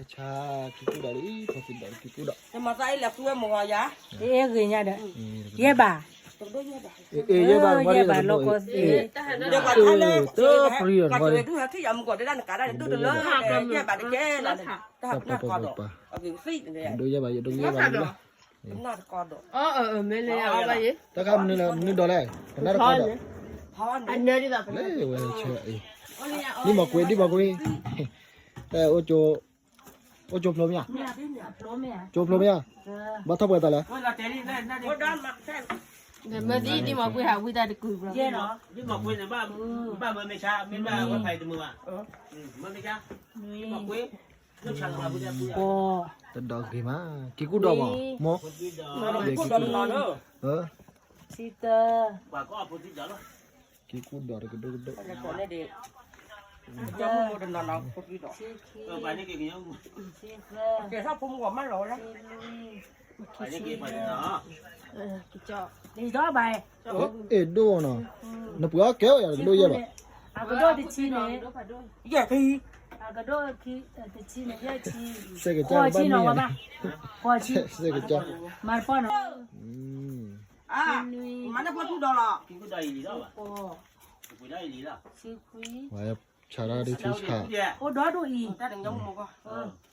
ဆါ ကံကူၣ်ဒီးလံ ဖီသံဒီးကံကူၣ်ဒီး မၤသးအံၤလဲၤဃုဝဲမုၢ်ဂီၤယၤ တအဲၣ်ဂ့ၤညါဒီး ယဲၢ်ဘၣ် ယဲၢ်ဘၣ် ယဲၢ်ဘၣ်လီၢ်ကီၢ်သ့ၣ် တၢ်ပရံၣ်ဒီး ဒုးဟဲထံၣ်ယၤမုၢ်ဂီၤဒဲဒၣ်နကးဒၣ်န့ၣ် ဒိၣ်တလၢ ယဲၢ်ဘၣ်တကဲလီၤန့ၣ် တၢ်နၢ်တကီဒီး ဒိၣ်ယဲၢ်ဘၣ် ယဒိၣ်ယဲၢ်ဘၣ်ယဒိၣ် နၢ်တကီဒီး မ့ၢ်လၢအဘၣ်ယဲ တၢ်ခါမနုၤလဲၣ် မနုၤဒီးလဲၣ် ပနၢ်တကီဒီး လၢဝဲဆဲအံၤ ဒ်မီၤကွ့ ဒ်မီၤကွ့ အဲ အိၣ်ကၠိဖျိမ့ၢ်ဧါ ကၠိဖျိမ့ၢ်ဧါ ဘၣ်ထီၣ်ပှဲၤသးလဲၣ် မ့ၢ်ဒ်ဒ်မီၤကွ့ဟးဝံတၢ်တကုာ်ဘျီ ဒ်မီၤကွ့န့ၣ်ဘၣ် ဘၣ်မၢမ့ၢ်ဆါ မ့ၢ်ဘၣ်ဝဲဖးအံၤတမုာ်ဘၣ် မ့ၢ်မ့ၢ်ဆါ ဒ်မီၤကွ့ တဒီးဂ့ၤမး ကံကူၣ်ဒီးဘၣ် မိၢ် ကံကူၣ်ဒီး ဆံသၢ ကံကူၣ်ဒီးတကဒိၣ်ကဒိၣ် ဆံသၢ ဆံခွံ ဆံသၢ ဆံလွံၢ် ကကၠီ လံဒီးဘၣ် အဲၣ်ဒိၣ်နီၤ နပှ့ၤအီၣ်ကဲအီၤယၤတကဒိၣ်ယဲၢ်ဘၣ် အကဒိၣ်တဆံန့ၣ် ယဲၢ်ဆံ အကဒိၣ်တဆံန့ၣ် ယဲၢ်ဆံ စဲးကစၢ်ဘၣ်မ့ၢ်ယဲၢ်န့ၣ် ဃိးဆံနီၤ ဝဲဘၣ် ဃိးဆံ မၤတပီၢ်နီၤ ဆံနွံ မၤန့ၢ်ဖိထူဒီးလီၤ ဆံခွံ ဆံခွံ ဆါဒၣ်ဒ်ထံဆါ အိၣ်ဒီဒိၣ်အံၤ တၢ်တညီမုၢ်မုၢ်ကီၢ်